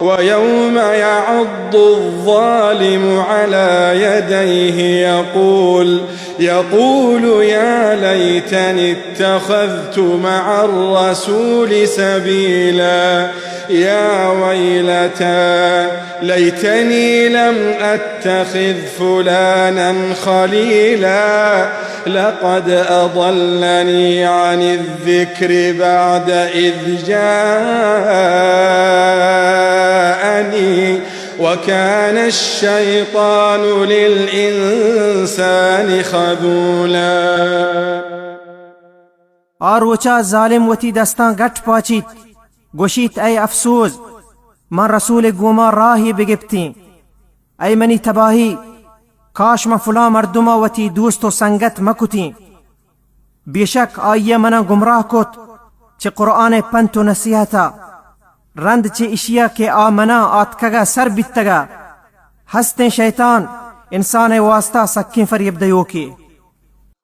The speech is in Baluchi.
ويوم يعض الظالم على يديه يقول، يقول يا ليتني اتخذت مع الرسول سبيلا. يا ويلتى ليتني لم أتخذ فلانا خليلا، لقد أضلني عن الذكر بعد إذ جاءني وكان الشيطان للإنسان خذولا. آ روچا ظالم وتی دستاں گٹ پاچیت، گوشیت، اے افسوز! من رسول گوما راہی بگپتیں۔ اے منی تباہی! کاش من فلاں مردما وتی دوست و سنگت مکتیں۔ بے شک آئی ء منا گمراہ کت چہ قرآن ء پنت و نصیحت ء۔ رند چہ اشی ء کہ آ منا آتکگ ء سر بیتگ ء۔ ہستیں شیطان انسان ء واستا سکیں فریب دیوکے۔